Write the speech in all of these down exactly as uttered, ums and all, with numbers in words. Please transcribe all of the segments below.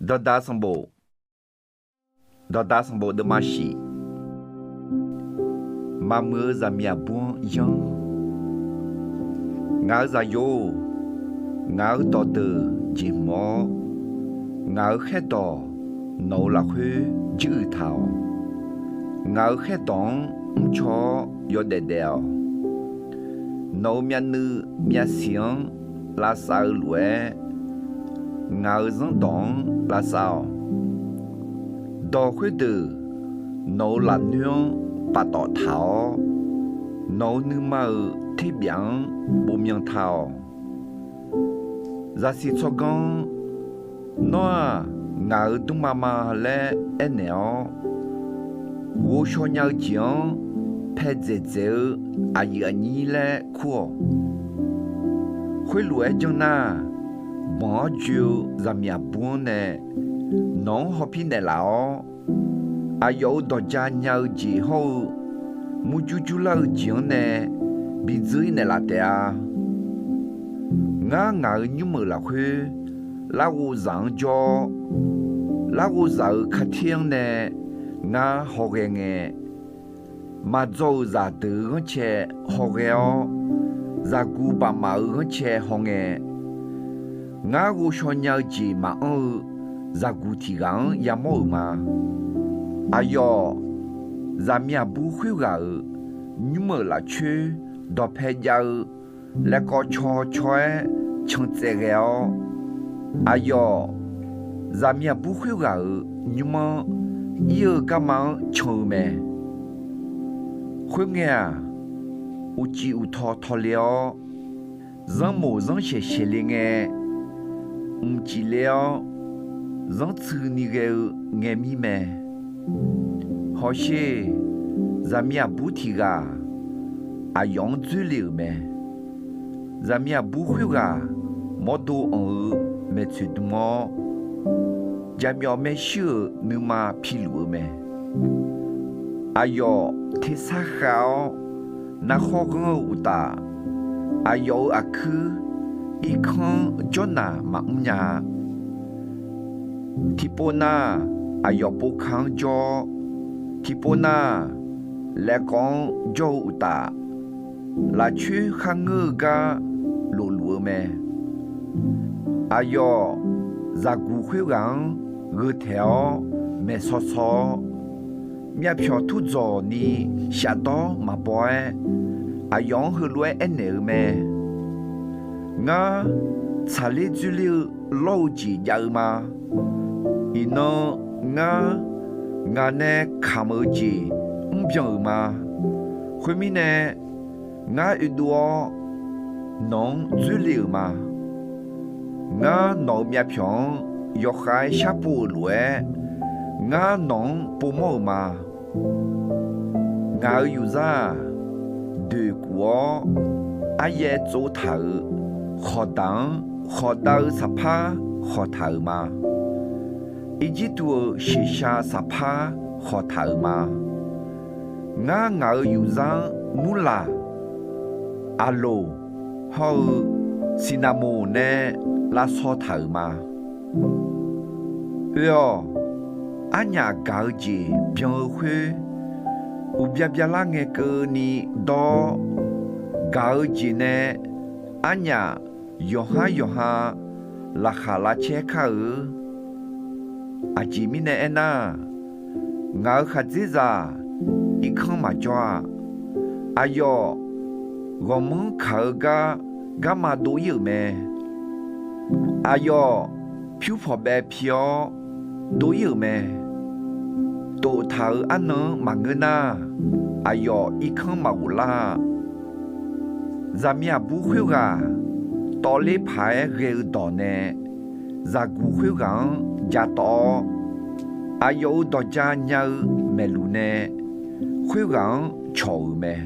Dawqdaq sanqbof, dawqdaq sanqbof deuvma shif. Maqmuiq-eu zaqmiq aqbur-anr yanr. Ngaq-euq zaqyo-or, ngaq-euq dawqdeuq jeqhmq-awr, ngaq-euq khaerdawq nawq-euq lafkhoer juiruiq taq-awq. Ngaq-euq khaerdawq-anr mrcaw-awr yawdaef daef-awq. Nawq-euq myavnuiv myavsiq-anr lavsav-eu lof-aer, ngaq-euq zanrdawq-anr lavsav-awq. Dawq khoerdeuq nawq-euq lafnoer-anr paftawf taq-awr, nawq-euq nuima-euq terbyaf-anr bofmyan ta-awq. Zaqsiq tsawrganr-anr, Nawr-aq, ngaq-euq dmrma ma laer aernaeq-awr, ghovshaw nya-eu jeq-anr pae dzaeqdzaeq-eu aqyuif aqnyir laer kur-awq. Khoerlof-aer janr nar, banq-awr joe-eu zaqmiq aqbur-anr nae nawq-anr hawpir naeqlaf-awr, aqyawf-euq dawqja nya-eu jeq hawr-eu murjur jurlar-eu jeq-anr nae bi dzeur-ir naeqlaf taef-a. Ngar ngaq-euq nymr-euq lafkhoer larghov zaq-anr jawr-awr, larghov zaq-euq kater-anr nae ngar hawghae ngae, maqdzaw-euq zaqdeuq-euq ghanrcae hawghae-awr, zaqguq bafmaf-euq ghanrcae hawngae, ngar ghovshaw nya-eu jeq maqanr-eu zaqguq tiq ghaq-anr yamawr-euq ma. Aqyawf, zaqmiq aqbur khoerghaq-euq nymr-euq lafcoer dawqpae jav-eu laevkawv caw caw-aer can tsaev ghae-awr, aqyawf, zaqmiq aqbur khoerghaq-euq nymr-anr ir-eu garma-anr can-eu mae. Khoerngae-aq, uqcif uqtaw tawle-awr, zanrmoq zanrsaeq saeqle ngae, mqcif le-awr, zanrtsuini ghae-eu ngae mir mae. Hawsher, zaqmiq aqbur tiq ghaq aqyawf-anr dzoerle-euq mae. Zaqmiq aqbur khoerghaq mawrdo anq-eu maeqtsoeq dm-awr, jaqmyawf maershuir-euq nuima piluf-eu mae. Aqyawf tersar khav-awr narkhawr ghanr-eu uqtaf, aqyawf-euq aqkuir irkanr-anr jawrnaq maqmr nya-a. Tiqpov nar, aqyawf povka-anr jawr-awr, tiqpov nar, laevkawv-anr jawr-eu uqtaf, lafcoer kharngeur-eu gar lofluf-eu mae. Aqyawf, zaqguq khoerghaq-anr gheu taeq-awr maeqsaw saw-awr, myavpyawq turdzawq ni shafdawr maqbaw-aer, aqyawf-anr heulof-aer aernaeq-eu mae. Ngar tsaqler dzoerler-eu lawr-eu jeq jav-eu ma. Iqnan ngar, ngaq nae kamq-eu jeq mrbyan-euq ma. Khoermirnae, ngar oedov-awr nawq-anr dzoerle-euq ma. Ngar nawq-euq myavpyawq-anr yawkhav-aer sharpov-euq lof-aer, ngar nawq-anr povmawr-euq ma. Ngaq-euq yufzar-aq, doeqkuf-awr aryaev tsov taq-euq khawqdaq-anr khawqdav-eu saqpar khawqtaq-euq ma. Irjirtuv-euq shiqshaq saqpar khawqtaq-euq ma. Ngar ngaq-euq yufzar-anr murlaq, aqloq hawr-eu siqnaqmoq nae lavshaw taq-euq ma. Oe-awq, arnyaf gaq-eu jeq byan-eu khoer, uqbya byalar ngae keuvni dawr-awr, gaq-eu jeq nae arnyaf yawqhar yawqha laqkhaq lavcaer kar-eu. Aqjeq mirnae aernar, ngaq-euq khaqdzerzaq irkanr maqjawr-a. Aqyawf, ghawqmanr kaq-eu gar garma dov-ir-euq mae. Aqyawf, pyur pawqbaev pi-awr dov-ir-euq mae. Toftaq-euq arnan-anr maqngeur nar, aqyawf irkanr maqghoflar-a. Zaqmiq aqbur khoerghaq tawvler paq-aer ghae-eu dawq nae, zaqguq khoerghaq-anr ja tawv-awr, aqyawf-euq dawqja nya-eu maeqluq nae khoerghaq-anr cawq-euq mae.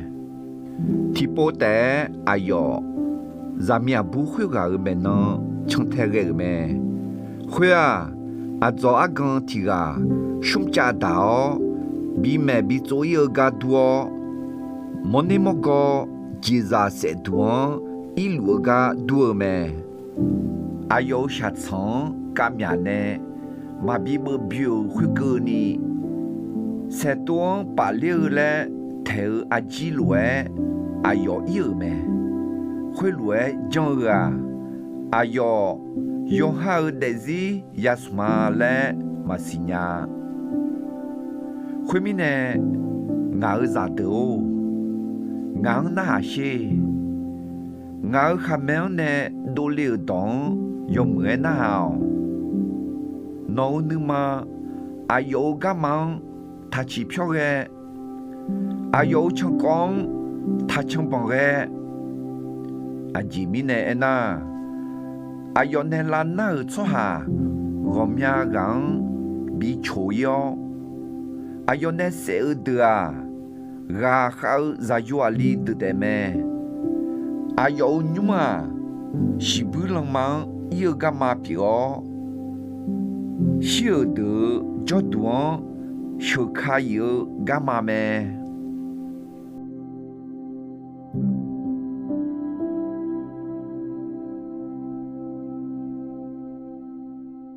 Tiqpov taef-aer aqyawf, zaqmiq aqbur khoerghaq-euq maeqnan cantae ghae-euq mae. Khoer-aq, aqdzawq argan tiq ghaq shmrcav daq-awr, bimaeq bitsov ir-eu gar dur-awr, mawrner mawrgawr jeqzaq saefduq-anr irluf-eu gar dur-eu mae. Aqyawf-euq shaqtsanq-anr kavmyaq nae, maqbi beuv byoe-euq khoerkeuvni, saeqtov-anr pafler-eu laer taeq-eu arjir lof-aer aqyawf ir-euq mae. Khoerlof-aer janr-eu-aq, aqyawf yawqha-euq daefzir yasmq-a laer maqsiq nya-a. Khoermirnae, ngaq-euq zaqdeuq-or, ngaq-anr narhaq sher. Ngaq-euq khaqmae-anr nae dovle-euq dawq-anr yawmuiq-aer narhaq-awq. Nawq-euq nuima aqyawf-euq garma-anr taqciq pyawr ghae, aqyawf-euq cankawv-anr taqcan banq ghae. Aqjeq mirnae aernar, aqyawf nae lavnar-euq tsawrhaq ghawqmya ghaq-anr bi coq ir-awr, aqyawf nae saef-eu deuq-aq, ghaqkhav-eu zaqyo aqli deuq taef mae. Aqyawf-euq nymr-aq, shiqbuir lanma-anr ir-eu garma pyeuf-awr, shir-euq deuq-euq jawrduq-anr sheuq ka yif-eu garma mae.